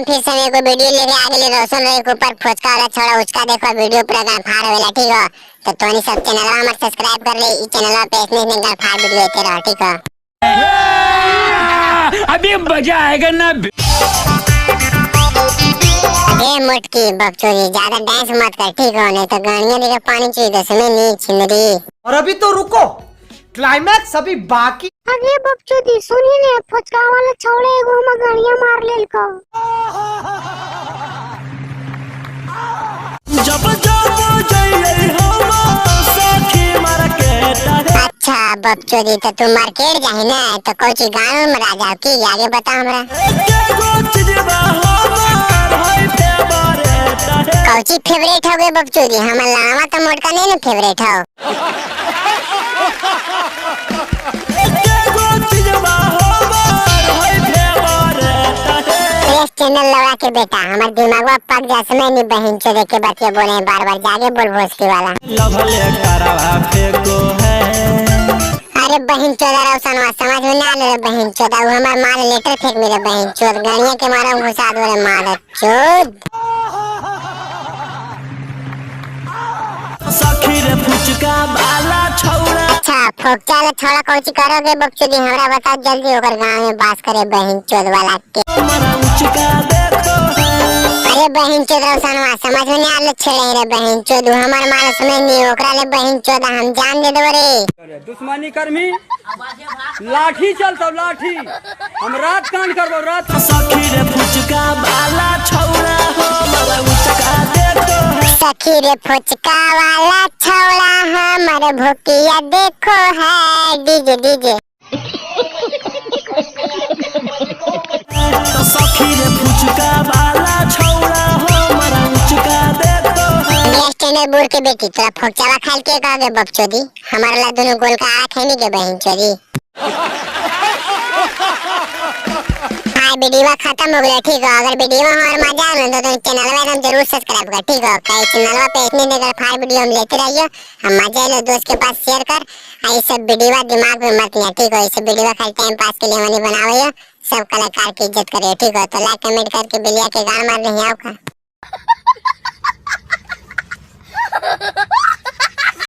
फिर से एगो वीडियो लेके आ गेली रोशन रे के ऊपर फोचका वाला छोड़ा उचका देखो वीडियो पूरा गान फाड़ होवेला ठीक हो। तो तोनी सब चैनलवा हमर सब्सक्राइब कर ले, ई चैनलवा पे इसने इसने गान फाड़ वीडियो आते रहो ठीक हो। अभी मजा आएगा ना। अरे मोटकी बकचोदी ज्यादा डांस मत कर ठीक हो, नहीं तो गाड़ियां देखे पानी चाहिए दस में नहीं छिंदरी। और अभी तो रुको, क्लाइमैक्स अभी बाकी। अरे बकचोदी सुनी ने फोचका वाला छौड़े एगो हम गाड़ियां मार लेलको। जब जब जइले हम सखी मार्केट। अच्छा बकचोदी तो तू मार्केट जाही ना तो कोची गांव में मरा जाओ की आगे बता हमरा। कौची फेवरेट हो गए बकचोदी? हमर लावा तो मोटका नहीं ना फेवरेट हो। चैनल लगा के बेटा हमार दिमागवा पक जा समय नहीं बहन चोदे के बातिया बोले हैं बार बार जागे बोल भोसड़ी वाला। अरे बहन चोदा रोशनवा समझ में ना ले बहन चोदा, वो हमार माल लेटर फेंक मेरे बहन चोद गाड़ियां के मारा घुसा दो रे माल चोद। सखी रे फुचका वाला छौड़ा। अच्छा फोकचा वाला छौड़ा कौची करोगे बकचोदी हमरा बता जल्दी, ओकर गांव में बास करे बहन चोद वाला के। अरे बहन चोद रोशनवा समझ में नहीं आले छेड़े रे बहन चोद, हमार माल समझ नहीं ओकरा ले बहन चोद हम जान दे देबो रे। दुश्मनी कर्मी लाठी चलतो लाठी, हम रात कान करबो रात। सखी रे फुचका वाला छौड़ा हमर उचका देखो। सखी रे फुचका वाला छौड़ा हमर भुकिया देखो है डीजे डीजे। तो सखी रे फुचका वाला छौड़ा हमर उचका देखो। चैनल बोल के बेटी तोरा फोकचावा खाल के कहोगे बकचोदी, हमारा ला दोनों गोल का आँख है नहीं के बहन चोदी। हाँ वीडियो खत्म हो गया ठीक हो, अगर वीडियो हमारा मजा आवे तो चैनल में एकदम जरूर सब्सक्राइब कर ठीक हो। कई चैनल पे इतने देर फायर वीडियो हम लेते रहियो, हम मजा लो दोस्त के पास शेयर कर। ये सब वीडियो दिमाग में मत लिया ठीक हो, ये सब वीडियो खाली टाइम पास के लिए मनी बनावे, सब कलाकार की इज्जत करिए ठीक हो। तो लाइक कमेंट करके बिलिया के गाना मार रही आओ का।